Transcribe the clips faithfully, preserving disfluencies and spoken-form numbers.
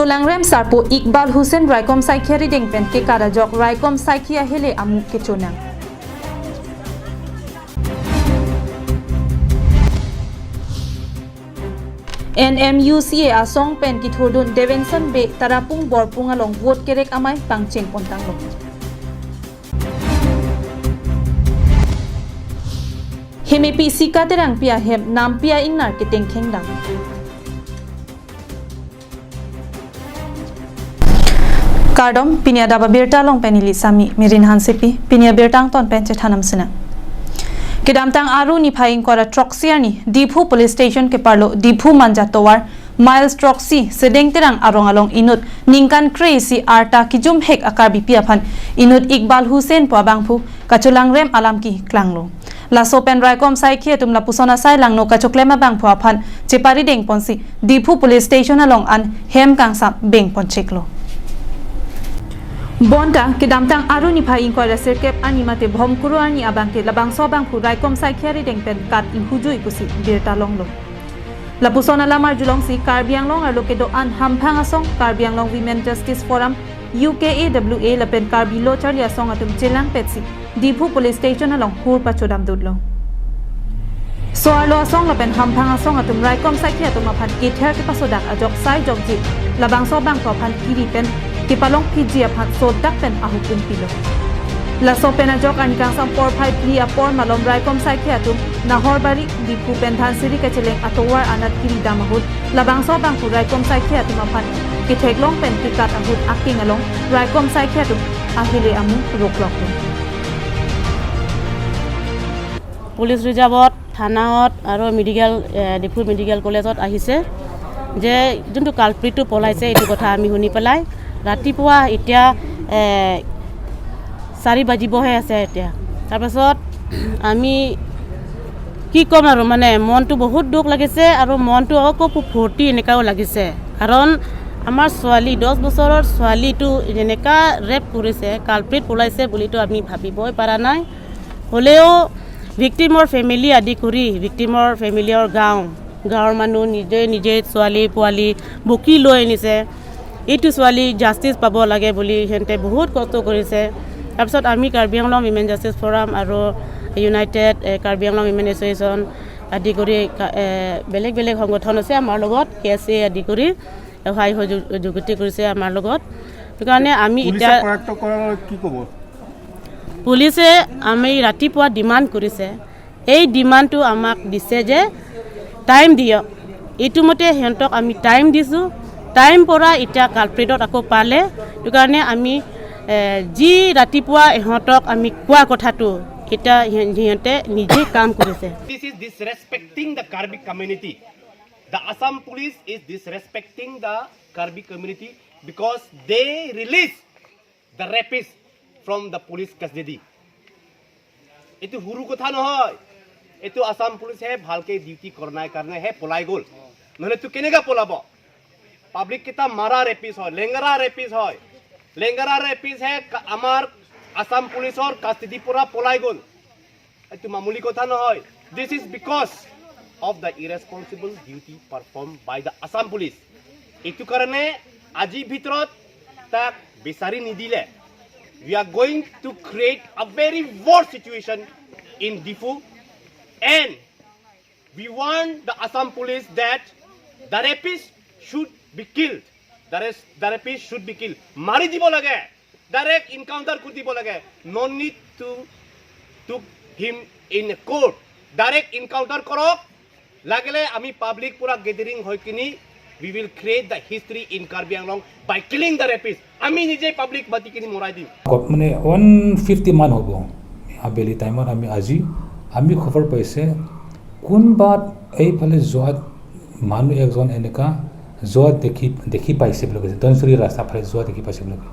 Langrem sarpo Iqbal Hussain raikom saikhi arideng pen kekat ajok raikom saikhi ahele amu kechonang. N M U C A asong pen kithurdun Devenson Bey Tarapung Borpung along vote kerek amei pangcheng pontanglo. Hemepi Sika Terangpi ahem nampi a-ingnar ketengkheng dam. Kardom, pini adap abirta along pen neli Sami Mirin Hansepi, pini abirta angton pen chethanam sinang. Kedamtang Aru niphai ingkoi ra throksi arni Diphu Police Station keparlo Diphu Manja tovar miles throksi Sedeng Terang arong along inut ningkan kre-isi arta kijumhek a-Karbipi aphan inut Iqbal Hussain pu abangphu kacholangrem alam keklanglo. Laso pen raikom saikhi atum lapuson asai langno kachoklem abangphu aphan cheparideng ponsi Diphu Police Station along an hem kangsam beng poncheklo. Bonta kedamtang Aru niphai ingkoi ra sirkep arni mate Bhomkuru arni abangke labangso abangphu raikom saikhi arideng pen kat inghujui pusi birta longlo. Lapuson alam arjulongsi Karbi Anglong arlo kedo-an hamphang asong Karbi Anglong Women Justice Forum, U K A W A lapen Karbi Lo Charli Asong atum chelangpetsi Diphu Police Station along hur pachodamdutlo. So-arlo asong lapen hamphang asong atum raikom saikhi atum aphan kether kepasodak ajok sai jokji labangso abangphu aphan kiri pen kepalongphitji aphan sodak pen ahukum pilo. Laso pen ajok arni kangsam porphai phli apor malom raikom saikhi atum Nahorbari Diphu pen Dhansiri kacheleng atovar anat kiri dam ahut labangso abangphu raikom saikhi atum aphan ketheklong pen kekat ahut akeng along raikom saikhi atum ahele amu rokloklo. Police ৰিজাৰ্ভত, থানাত আৰু মেডিকেল, এ, ডিফু মেডিকেল কলেজত আহিছে যে যোনটো কালপ্ৰিটটো পলাইছে, এইটো কথা আমি শুনি পেলাই ৰাতিপুৱা এতিয়া, এ, চাৰি বাজিবহে আছে এতিয়া। তাৰপাছত আমি কি ক'ম আৰু, মানে, মনটো বহুত দুখ লাগিছে আৰু মনটো আকৌ খুব ফূৰ্তি এনেকাও লাগিছে। কাৰণ আমাৰ ছোৱালী, দহ বছৰৰ ছোৱালীটো যেনেকা ৰেপ কৰিছে, কালপ্ৰিট পলাইছে বুলিতো আমি ভাবিবই পৰা নাই। হ'লেও ভিক্টিমৰ ফেমিলি আদি কৰি, ভিক্টিমৰ ফেমিলিৰ গাঁও, গাঁৱৰ মানুহ নিজে নিজে ছোৱালী পোৱালী বকি লৈ আনিছে। এইটো ছোৱালী জাষ্টিচ পাব লাগে বুলি সিহঁতে বহুত কষ্ট কৰিছে। তাৰপিছত আমি কাৰ্বি আংলং উইমেন জাষ্টিচ ফৰাম আৰু ইউনাইটেড, এ, কাৰ্বি আংলং উইমেন এছ'চিয়েশ্যন আদি কৰি কা-, এ, বেলেগ বেলেগ সংগঠন আছে আমাৰ লগত, কে এছ এ আদি কৰি সহায় সহযোগ-, সহযোগিতা কৰিছে আমাৰ লগত। সেইকাৰণে আমি পুলিচে এতিয়া কৰায়ত্ত কৰাৰ কি ক'ব? পুলিচে আমি ৰাতিপুৱা ডিমাণ্ড কৰিছে, এই ডিমাণ্ডটো আমাক দিছে যে টাইম দিয়ক। ইতিমধ্যে সিহঁতক আমি টাইম দিছোঁ। টাইম পৰা এতিয়া কালপ্ৰিটত আকৌ পালে। সেইটো কাৰণে আমি, এ, যি ৰাতিপুৱা ইহঁতক আমি কোৱা কথাটো, এতিয়া সিহ-, সিহঁতে নিজে কাম কৰিছে। This is disrespecting the Karbi community. The Assam police is disrespecting the Karbi community because they release the rapist from the police custody. এইটো সৰু কথা নহয়। এইটো আছাম পুলিচে ভালকে ডিউটি কৰা নাই কাৰণে হে পলাই গ'ল। নহ'লে তো কেনেকা পলাব? পাব্লিক কেইটা মাৰা ৰেপিষ্ট হয়, লেংগাৰা ৰেপিষ্ট হয়। লেংগাৰা ৰেপিষ্ট হে কা-, আমাৰ আছাম পুলিচৰ কাষ্টিডি পৰা পলাই গ'ল। এইটো মামুলি কথা নহয়। This is because of the irresponsible duty performed by the Assam Police. এইটো কাৰণে আজিৰ ভিতৰত তাক বিচাৰি নিদিলে, we are going to create a very worse situation in Diphu, and we want the Assam Police that the rapist should be killed. The res-, the rapist should be killed. মাৰি দিব লাগে। ডাইৰেক্ট এনকাউণ্টাৰ কৰি দিব লাগে। No need to took him in a court. Direct encounter কৰক। লাগিলে আমি পাব্লিক পুৰা গেডাৰিং হৈ কিনি we will create the history in Karbi Anglong by killing the rapist. আমি নিজে পাব্লিক মাতি কিনি মৰাই দিম। মানে ওৱান ফিফটি মান হ'ব। আবেলি টাইমত আমি আজি, আমি খবৰ পাইছে কোনোবাত এইফালে যোৱাত মানুহ এজন এনেকা যোৱা দেখি, দেখি পাইছে বুলি কৈছে, ধনচিৰি ৰাস্তা ফালে যোৱা দেখি পাইছে বুলি কৈছে।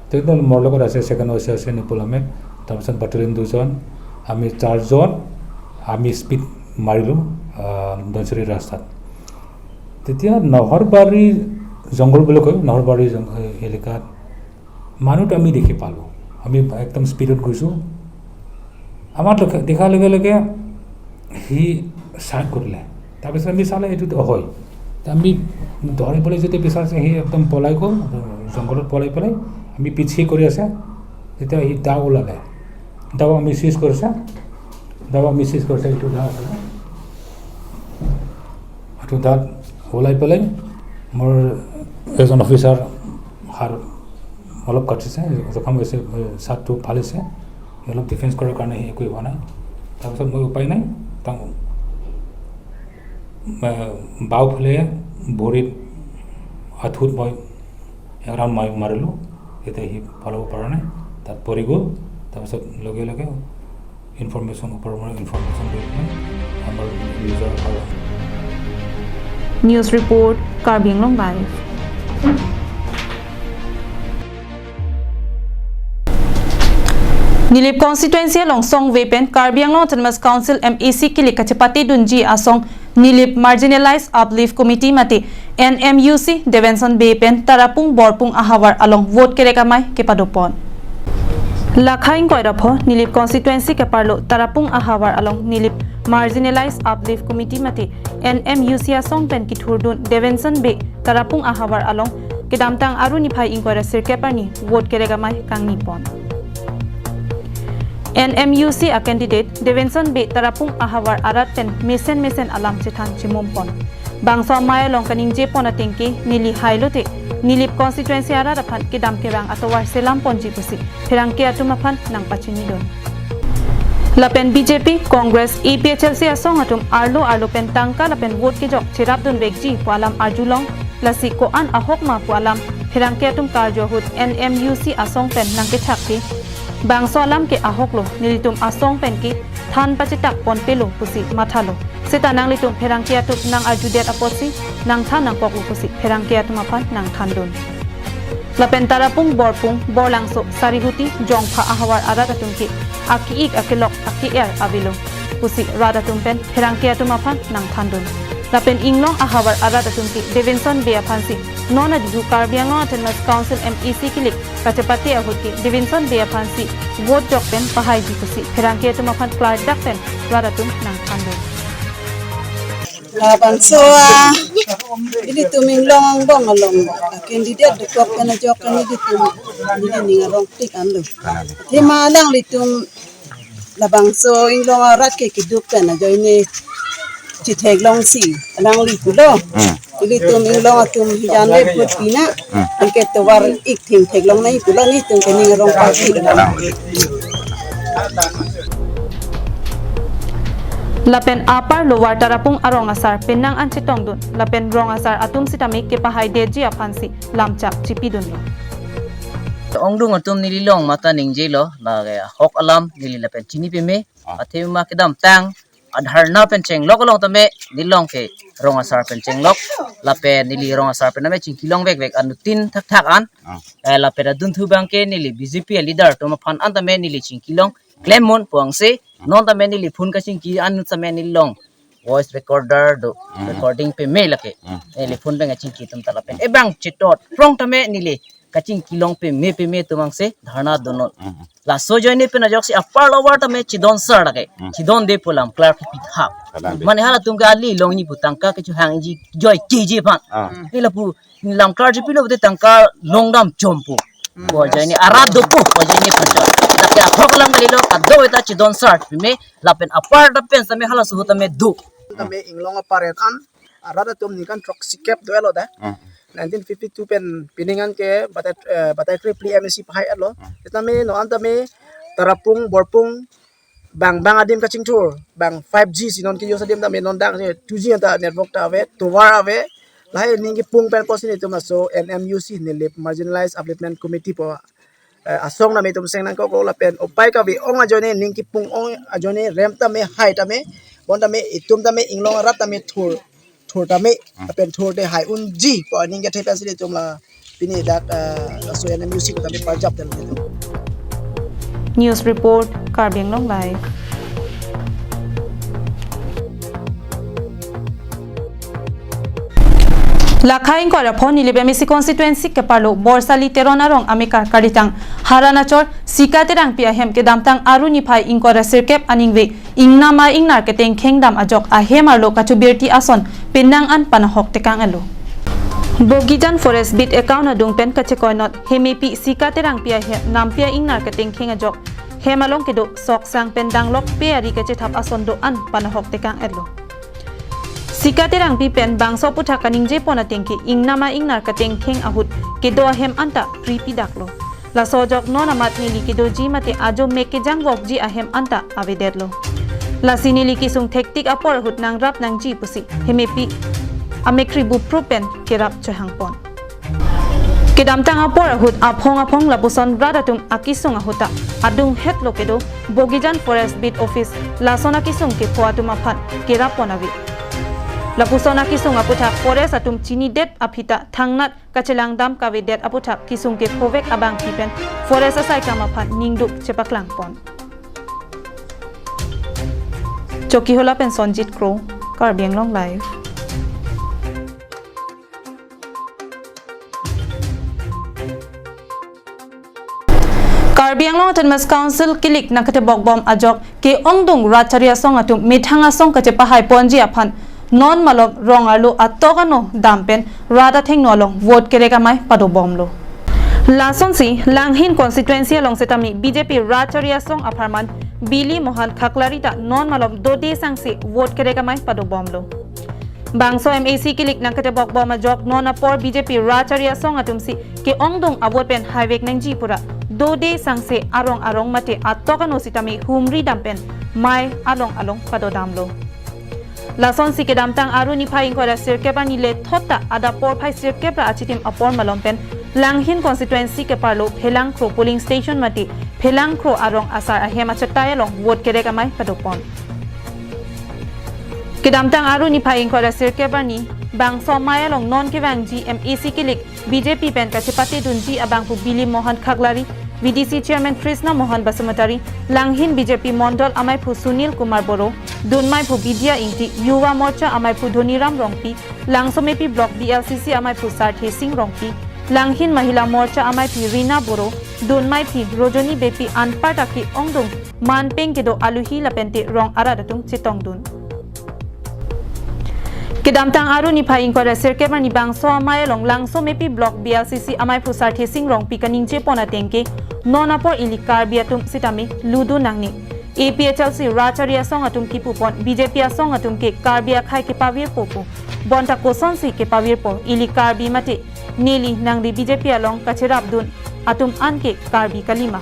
তেখেতৰ মোৰ লগত আছে ছেকেণ্ড অ' চি আছে নিপুল আহমেদ, তাৰপিছত বাটালিয়ন দুজন, আমি চাৰিজন, আমি স্পীড মাৰিলোঁ, আহ, ধনচিৰি ৰাস্তাত। তেতিয়া নহৰবাৰী জংঘল বুলি কয়, নহৰবাৰী জং-, এলেকাত মানুহটো আমি দেখি পালোঁ। আমি একদম স্পীডত গৈছোঁ। আমাক দেখা, দেখাৰ লগে লগে সি চাইড কৰিলে। তাৰপিছত আমি চালে এইটোতো হয়। আমি ধৰিবলৈ যেতিয়া বিচাৰিছে, সি একদম পলাই গ'ল, জংঘলত পলাই পেলাই। আমি পিছে কৰি আছে, তেতিয়া সি দা ওলালে, দা আমি চিজ কৰিছে, দা আমি চিজ কৰিছে, এইটো দা আছিলে। এইটো দা ওলাই পেলাই মোৰ এজন অফিচাৰ হাৰ অলপ কাটিছে, জখম হৈছে, চাৰ্টটো ফালিছে, অলপ ডিফেন্স কৰাৰ কাৰণে সি একো হোৱা নাই। তাৰপিছত মই উপায় নাই, তাক, আহ, বাওঁফালে ভৰিত, আঁঠুত মই এৰাম মাৰি মাৰিলোঁ, তেতিয়া সি ফালিব পৰা নাই, তাত পৰি গ'ল। তাৰপিছত লগে লগে ইনফৰমেশ্যন, ওপৰৰ পৰা ইনফৰমেশ্যন দি পেলাই আমাৰ নিজৰ আৰু News report, Karbi Anglong Live. Nilip constituency along songve pen Karbi Anglong Autonomous Council M A C kilik kachepate dunji asong Nilip Marginalized Uplift Committee mate N M U C Devenson Bey pen Tarapung Borpung ahavar along vote kerek amei kepadopon. Lakha ingkoi ra pho Nilip constituency keparlo Tarapung ahavar along Nilip Marginalized Uplift Committee mate N M U C asong pen kithurdun Devenson Bey Tarapung ahavar along kedamtang Aru niphai ingkoi ra sirkep arni vote kerek amei kangnipon. N M U C a candidate Devenson Bey Tarapung ahavar arat pen mesen mesen alam chethan chemumpon. Bangso amei along kaningjepon ateng ke neli hailote Nilip constituency arat aphan kedam kevang atovar selamponji pusi pherangke atum aphan nangpachinidun. Lapen B J P, Congress, A P H L C asong atum arlo arlo pen tangka lapen vote kejok cherapdunvekji pu alam arjulong, lasi ko-an ahok ma pu alam pherangke atum karju ahut N M U C asong pen nangkechak ke, bangso alam ke ahoklo, nelitum asong pen ke than pachetak ponpelo pusi mathalo. Seta nanglitum pherangke atum nang-arjudet apotsi nangthan nangkoklo pusi pherangke atum aphan nangthandun. Lapen Tarapung Borpung, Borlangso, Sarihuti, Jongpha ahavar arat atum ke aki-ik akelok aki-er avelo pusi rat atum pen pherangke atum aphan nangthandun. Lapen Inglong ahavar arat atum ke Devenson Bey aphansi non adihu Karbi Anglong Autonomous Council M A C kilik kachepate ahut ke Devenson Bey aphansi vote jok pen pahaiji pusi pherangke atum aphan klardak pen rat atum nangthandun. Labangso, ah, ilitum Inglong angbong along, ah, candidate dokok pen ajok ke nelitum, neli ning arong tik anlo. Athema alanglitum labangso Inglong arat ke keduk pen ajoine chetheklongsi alangli pulo. Hmm. Ilitum Inglong atum hijan le vote pina. Hmm. Anke tovar ik thengtheklong nangji pulo, nelitum ke ning arong party. Alang. Lapen apar Lower Tarapung arong asar penang an chetongdun, lapen rong asar atum sitame kepahaidetji aphansi lamchak chipidunlo. Ongdung atum neli long mata ningjelo, lake ahok alam neli lapen chini peme, ah, athema kedamtang adharna pen chenglok along tame neli long ke rong asar pen chenglok, lapen neli rong asar pen tame chingkilong vekvek anuttin thakthak an. Ah. Eh, lapen adunthu abangke neli B J P leader atum aphan an tame neli chingkilong klemmun puangse, non tame neli phone kachingki anut tame neli long voice recorder do, hmm, recording peme lake. Hmm. Neli phone pen kachingki atum ta lapen ebang chetot prong tame neli kachingkilong peme peme atum angse dharna dunnon. Hmm. Laso ajoine pen ajoksi apar Lower tame chedon sar lake. Hmm. Chedonde pu lam clear kepithap. Kalang de. Mane halatum ke ali longji pu tangka kechohangji joi keji aphan. Ah. Neli lapu lam clear chipilo pute tangka longdam chompo. Hmm. Pu ajoine arat dopo, pu ajoine panchayat. Lake ahok alam kalilo, kadokave ta chedon sar peme, lapen apar ta pen same halaso ahut tame do. Tame Inglong apar an, arat atum ningkan throksi kep do-etlo da. Hmm. Nineteen fifty-two pen pining an ke batai, eh, batai krepli M A C pahai-etlo. Hmm. Sitame non an tame Tarapung, Borpung, bang bang adim kachingthur, bang five G si non ke-use adim tame non dak si two G anta network ta ave, tovar ave, lahai ning kipung pen pusi nelitum laso N M U C Nilip Marginalized Upliftment Committee pu, eh, asong tame itum seng nangkoklo lapen upai kave-ong ajoine ning kipung-ong ajoine rem tame hai tame, bon tame itum tame Inglong arat tame thur, thur tame, hmm, lapen thur te hai unji pu aning kethe pensi nelitum la pini dak, eh, laso N M U C pu tame parjap tel nelitum. News report, Karbi Anglong Live. Lakha ingkoi ra pho Nilip M A C constituency keparlo Borsali Teron arong amekar kalitang Haran achor Sika Terangpi ahem kedamtang Aru niphai ingkoi ra sirkep aningve ingnama ingnar ketengkheng dam ajok ahem arlo kachobirti ason penang an panahok tekang elo. Bogijan Forest Beat account adung pen kachekoinot hemepi Sika Terangpi ahem nampi a-ingnar ketengkheng ajok hem along kedo sok sang pen danglok pe ari kachethap ason do-an panahok tekang elo. Sika Terangpi pen bangso aputhak kaningje pon ateng ke ingnama ingnar ketengkheng ahut kedo ahem anta pri pidaklo. Laso ajok non amat neli kedoji mate ajo mek kejang vokji ahem anta avedetlo. Lasi neli kesung thektik apor ahut nangrap nangji pusi hemepi amekhri bupru pen kerap chohangpon. Kedamtang apor ahut aphong aphong lapuson rat atum akesung ahut ta adunghetlo kedo Bogijan Forest Beat Office lason akesung kepho atum aphan kerap pon ave. Lapuson akesung aputhak forest atum chinidet aphi ta thangnat kachelang dam kavedet aputhak kesung kephovek abangpi pen forest asai kam aphan ningduk chepaklangpon. Chokihola pen Sonjit Kro, Karbi Anglong Live. Karbi Anglong Autonomous Council kilik nangketebok bom ajok ke-ongdung rat chari asong atum methang asong kachepahai ponji aphan non malom rong arlo atok ano dam pen rat athengno along vote kerek amei padobomlo. Lasonsi Langhin constituency along setame B J P rat chari asong apharman Bili Mohan Khaklari ta non malom dode sangse vote kerek amei padobomlo. Bangso M A C kilik nangketebok bom ajok non apor B J P rat chari asong atumsi ke-ongdung avote pen haivek nangji pura dode sangse arong arong mate atok ano sitame humri dam pen mei along along padodamlo. Lasonsi kedamtang Aru niphai ingkoi ra sirkep arni le thot ta adap porphai sirkep ra achitim apor malom pen Langhin constituency keparlo Phelangkro polling station mate Phelangkro arong asar ahem achetai along vote kerek amei padopon. Kedamtang Aru niphai ingkoi ra sirkep arni bangso amei along non kevangji M A C kilik B J P pen kachepatedunji abangphu Bili Mohan Khaklari, V D C chairman Krishna Mohan Basumatary, Langhin B J P Mondol ameiphu Sunil Kumar Boro, dunmeiphu Bidya Ingti, Yuva Morcha ameiphu Dhoniram Rongpi, Langsomepi Block B L C C ameiphu Sarthe Singh Rongpi, Langhin Mahila Morcha ameiphi Rina Boro, dunmeiphi Rojoni Beypi anparta ke-ongdung manpeng kedo aluhi lapente rong arat atum chetongdun. Kedamtang Aru niphai ingkoi ra sirkep arni bangso amei along Langsomepi Block B L C C ameiphu Sarthe Singh Rongpi kaningjepon ateng ke non apor ili Karbi atum sitame ludu nangne. A P H L C rat chari asong atum kipupon B J P asong atum ke Karbi akhei kepavirpo pu. Bonta kosonsi kepavirpo, ili Karbi mate neli nangli B J P along kacherapdun atum anke Karbi kalima.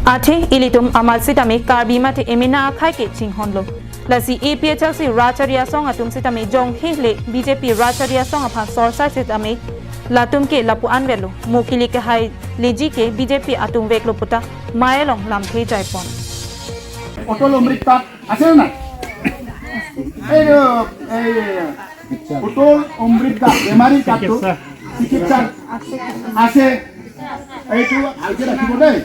Athe ilitum amat sitame Karbi mate emena akhei ke chinghonlo. Lasi A P H L C rat chari asong atum sitame jonghe le B J P rat chari asong aphan sorsai sitame latum ke lapu-an velo. Mo kilik kehai leji ke B J P atum veklo puta mei along lamthe jaipon. অটল অমৃত কাৰ্ড আছে নে নাই? এই যে, এই অটল অমৃত কাৰ্ড, বেমাৰী কাৰ্ডটো, চিকিৎসা আছে। এইটো ভালকে ৰাখিব দেই।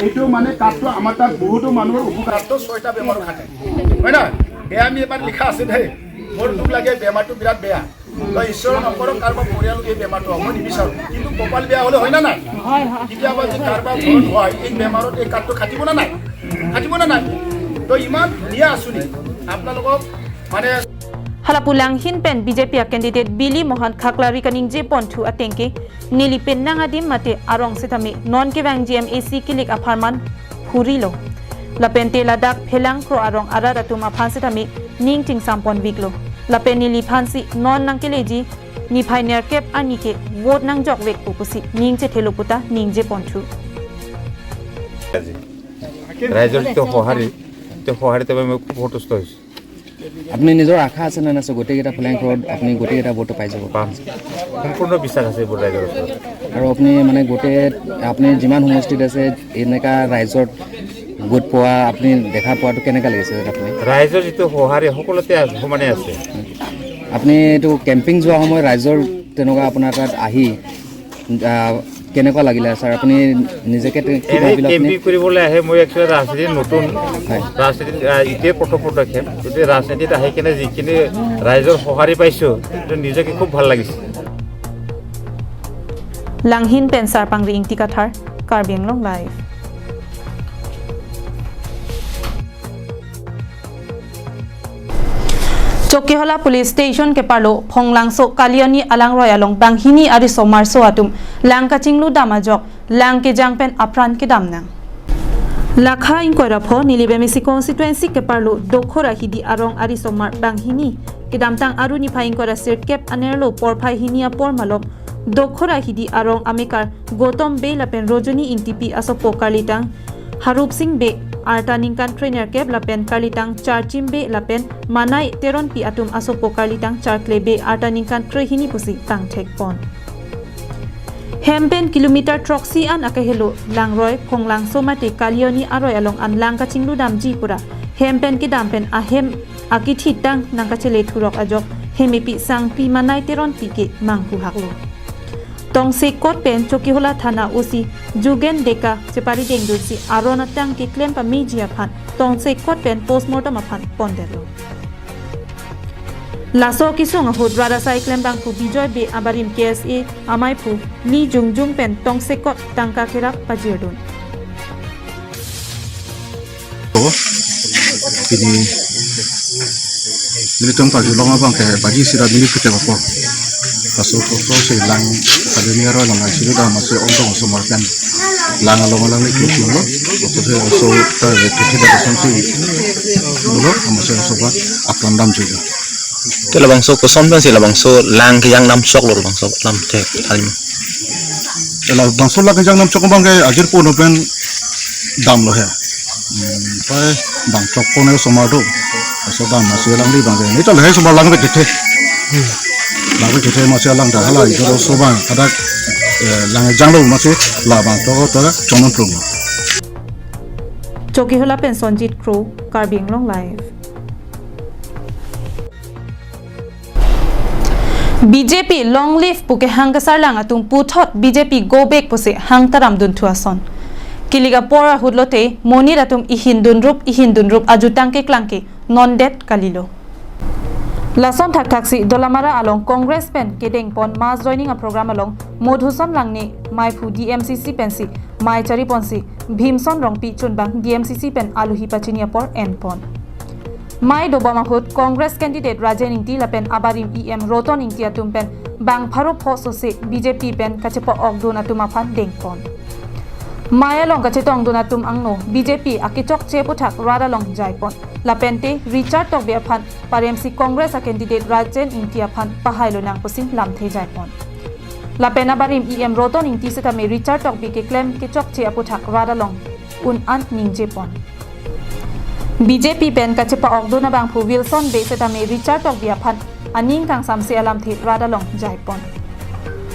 এইটো মানে কাৰ্ডটো আমাৰ তাত বহুতো মানুহৰ উপকাৰটো ছয়টা বেমাৰ থাকে, হয় না? বেয়া আমি এবাৰ লিখা আছে দেই, বৰ দুখ লাগে, বেমাৰটো বিৰাট বেয়া। তো ঈশ্বৰে নকৰক কাৰোবাৰ পৰিয়াল এই বেমাৰটো হ'ব, মই নিবিচাৰোঁ। কিন্তু কপাল বেয়া হ'লে হয় না নাই? কেতিয়াবা যদি কাৰোবাৰ ঘৰত হয়, এই বেমাৰত এই কাৰ্ডটো খাটিব না নাই? খাটিব না নাই? তো ইমান ধুনীয়া আঁচনি আপোনালোকক মানে Halapu Langhin pen B J P a candidate Bili Mohan Khaklari kaningjeponthu ateng ke neli penang adim mate arong sitame non kevangji M A C kilik apharman phurilo. Lapente ladak Phelangkro arong arat atum aphan sitame ning chingsamponviklo. Lapen neliphansi non nangkeleji niphai nerkep arni ke vote nangjokvekpo pusi ning chethelo puta ningjeponthu. ৰাইজৰ যিটো সঁহাৰি, তেওঁ সঁহাৰিত মই খুব সন্তুষ্ট হৈছোঁ। আপুনি নিজৰ আশা আছে নে নাই? গোটেইকেইটা ফ্লেংক ৰড আপুনি গোটেইকেইটা ভোটটো পাই যাব? পাম। সম্পূৰ্ণ বিশ্বাস আছে এইবোৰ ৰাইজৰ ওপৰত। আৰু আপুনি মানে গোটেই, আপুনি যিমান সমষ্টিত আছে, এনেকা ৰাইজৰ গোট পোৱা, আপুনি দেখা পোৱাটো কেনেকা লাগিছে আপুনি? ৰাইজৰ যিটো সঁহাৰি সকলোতে আছে, সমানে আছে। আপুনি এইটো কেম্পিং যোৱা সময়ত ৰাইজৰ তেনেকুৱা আপোনাৰ তাত আহি, আহ, কেনেকুৱা লাগিলে ছাৰ? আপুনি নিজকে তে-, কি এনে ভাবিলে আপুনি? কেম্পিং কৰিবলৈ আহে, মই একচুৱেলি ৰাজনীতিত নতুন, হয়। ৰাজনীতিত, আহ, এতিয়াই প্ৰথম পদক্ষেপ। গতিকে ৰাজনীতিত আহি কেনে যিখিনি ৰাইজৰ সঁহাৰি পাইছোঁ, এইটো নিজকে খুব ভাল লাগিছে। Langhin pen Sarpangri Ingti Kathar, Karbi Anglong Live. Chokihola Police Station keparlo Phonglangso Kalioni alangroi along banghini arisomarso atum lang kachingludam ajok lang kejang pen apran kedam nang. Lakha ingkoi ra pho Nilip M A C constituency keparlo Dokhora Hidi arong arisomar banghini kedamtang Aru niphai ingkoi ra sirkep anerlo porphai hini apor malom Dokhora Hidi arong amekar Gautam Bey lapen Rojoni Ingtipi asopo karlitang Harup Sing Bey arta ningkan krenerkep lapen karlitang Charchim Bey lapen Manai Teronpi atum asopo karlitang Charkle Bey arta ningkan krehini pusi tangthek pon. Hem pen kilometer throksi an akehelo langroi Phonglangso mate Kalioni aroi along an lang kachingludamji pura hem pen kedam pen ahem akithitang nangkachele thurok ajok hemepi sangpi Manai Teronpi ke manghu haklo. Tongsekot pen Chokihola Thana O C Jugen Deka cheparidengdunsi aron atang keklem pameji aphan tongsekot pen postmortem aphan pondetlo. Laso kesung ahut rat asai klembangphu Bijoy Bey abarim K S A amaiphu Li Jungjung pen tongsekot tangka kerap pajirdun. Pini nelitum karjulong abang ke baji sira neli kete bapo. Kaso koso se lang kadeni aro lang ai siru dam ase ongdong somar pen lang along lang le kete lo. Koso se so ta kete da koso se lo amo se so ba apran dam juga. Te labangso koson pen si labangso lang kejang namchok lo labangso lamthe alim. Labangso lang kejang namchok abang ke ajir puno pen damlo he. Hmm, pai bang chok pon osomar do. Aso dam masi alangli bang ke. Ni chal he somar lang ke kethe. Lang ke kethe masi alang dah hala itu osomar ada, eh, lang janglo masi labang chok to chongnonplung. Chokihola pen Sonjit Kro, Karbi Anglong Live. B J P long live pu kehang kesarlang atum puthot B J P go back pusi hang taramdunthu ason. Kilik apor ahut lote monit atum ihin dunrup ihin dunrup ajutang keklang ke nondet kalilo. Lason thakthaksi Dolamara along Congress pen kedengpon mass joining aprogram along Madhuson Langne maiphu D M C C pensi mai chariponsi Bhimson Rongpi chunbang D M C C pen aluhi pachini apor enpon. Mai dobom ahut Congress candidate Rajen Ingti lapen abarim E M Roton Ingti atum pen bang pharo pho sose B J P pen kachepa-okdun atum aphan dengpon. Mai along kachetongdun atum angno B J P akechokche aputhak rat along jaipon. Lapente Richard Tokbi aphan paremsi Congress a candidate Rajen Ingti aphan pahai lonang pusi lamthe jaipon. Lapen abarim E M Roton Ingti setame Richard Tokbi keklem kechokche aputhak rat along un-an ningjepon. B J P pen kachepa-okdun abangphu Wilson Bey setame Richard Tokbi aphan aning kangsamse alamthe rat along jaipon.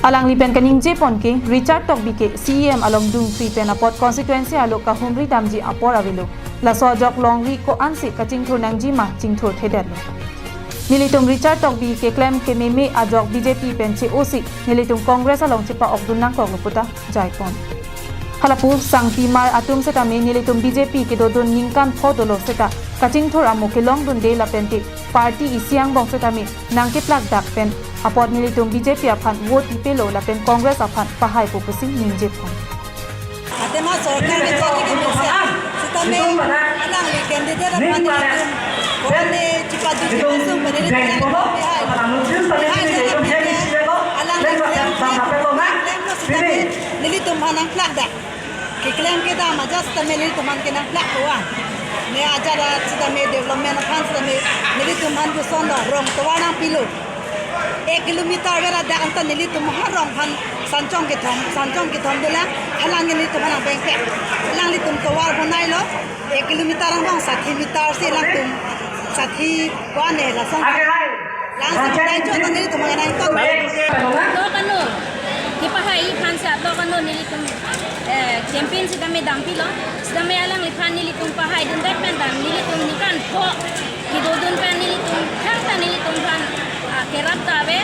Alangli pen kaningjepon ke Richard Tokbi ke C E M along dungkri pen apot constituency arlo kahumri damji apor avelo. Laso ajok longri ko-ansi kachingthur nangji ma chingthur thedetlo. Nelitum Richard Tokbi keklem kememe ajok B J P pen che-osi nelitum Congress along chepa-okdun nangkoklo puta jaipon. Halapu sangpimar atum setame nelitum B J P kedodun ningkan pho dolo seta kachingthur amo kelongdunde lapente party isi angbong setame nangkeplakdak pen apot nelitum B J P aphan vote ipelo lapen Congress aphan pahaipo pusi ningjepon. Atema sorkar ke chari ke mesa. Sitame alangli candidate aphan nelitum kone chipadu chipasung pada nelitum pahai. Pahai sitame alangli claim, claim, claim lo sitame nelitum aphan nangplakdak. Keklem kedam ajat sitame nelitum aphan kenangplak ko-an. Ne ajat sitame development aphan sitame nelitum aphan kosonlo rong tovar nangpilo. Ek kilometer vera dak anta nelitum ha rong aphan sanchong kethom, sanchong kethom dolang, halang nelitum aphan nangpengpek. Halanglitum tovar bonailo, ek kilometer angbong sati meter si alangtum sati ko-an ne lason. Lason si pulai chot nelitum aphan nangtok. Lo kano, kepahai aphan si lo kano nelitum, eh, campaign sitame dampilo, sitame alangliphan nelitum pahaidundet pen dam, nelitum ningkan pho kedodun pen nelitum, thangta nelitum aphan, ah, kerap ta ave,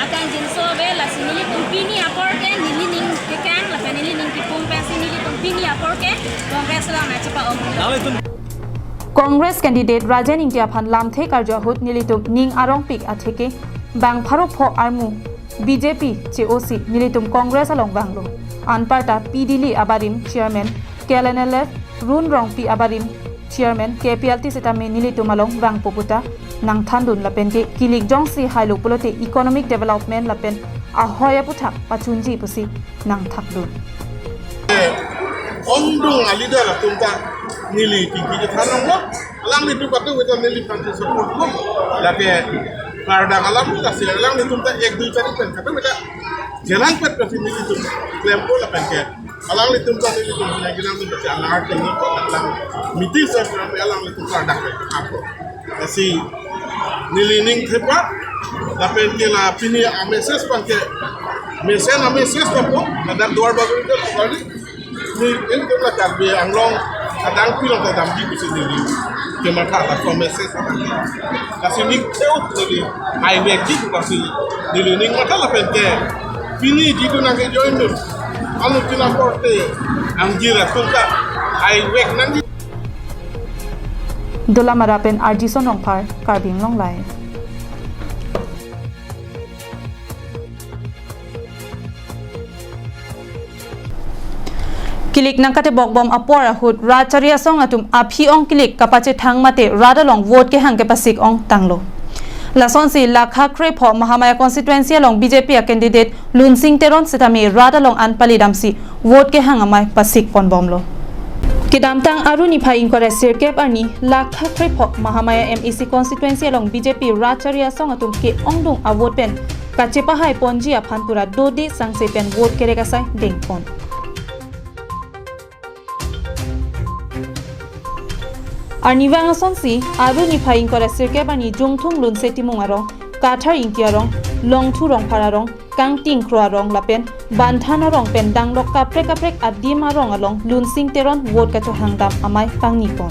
akangjinso ave, lasi nelitum pini apor ke, nelining kekang, lapen nelining kipum pensi nelitum pini apor ke, Congress along nangchepa-ok. Congress candidate Rajen Ingti aphan lamthe karju ahut nelitum ning arongpik atheke, bang pharo pho armu, B J P che-osi nelitum Congress along vanglo. Anparta P Dili abarim chairman K L N L F, Run Rongpi abarim chairman K P L T sitame nelitum along vangpo puta nangthandun lapen ke kilik jongsi hailo pulote economic development lapen ahoi aputhak pachunji pusi nangthakdun. Ongdung a-leader atum ta neli tingki kethan nanglo. Alanglitum katu kita neli panti support lo. Lake kardang alam ta si alanglitum ta ek dui tarik pen katu kita jalan pet kasi nelitum klempo lapen ke alanglitum ta nelitum lagi nang tum kasi alang tum alang meeting sa kami alanglitum kardang pen ako. Lasi neli ning thepa lapen ke la pini a-message abang ke mesen a-message ta po, kadang Duar Bagori ta kali. Ni ini ke la Karbi Anglong adang pilong ta damji pusi neli kematha la ko message abang. Lasi ning theu neli ai vekji pusi neli ning matha lapen ke pini jitu nangkejoin dun. Anuttin akorte angjir atum ta ai vek nangji. Dolamara pen R G Son Rongphar, Karbi Anglong Live. Kilik nangkatebok bom apor ahut rat chari asong atum aphi ong kilik kapachethang mate rat along vote kehang kepasik ong tanglo. Lasonsi Lakha Krepho Mahamaya constituency along B J P a-candidate Lunsing Teron sitame rat along an palidamsi vote kehang amei pasik pon bomlo. Kedamtang Aru niphai ingkoi ra sirkep arni Lakha Krepho Mahamaya M A C constituency along B J P rat chari asong atum ke-ongdung a-vote pen kachepahai ponji aphan pura dode sangse pen vote kerek asai dengpon. Arnivang asonsi Aru niphai ingkoi ra sirkep arni Jungthung Lunse Timung arong, Kathar Ingti arong, Longthu Rongphar arong, Kangting Kro arong lapen Banthan arong pen danglok kaprek kaprek adim arong along Lunsing Teron vote kachohangdam amei pangnipon.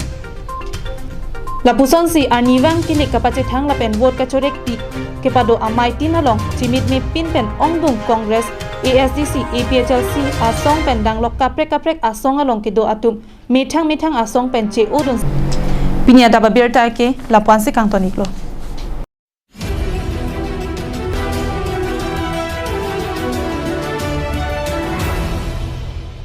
Lapusonsi arnivang kilik kapachethang lapen vote kachorek pi kepado ameitin along chimitme pin pen ongdung Congress, A S D C, A P H L C asong pen danglok kaprek kaprek asong along kedo atum methang methang asong pen che-odun. Pini adap abirta ke lapu-ansi kangton-iklo.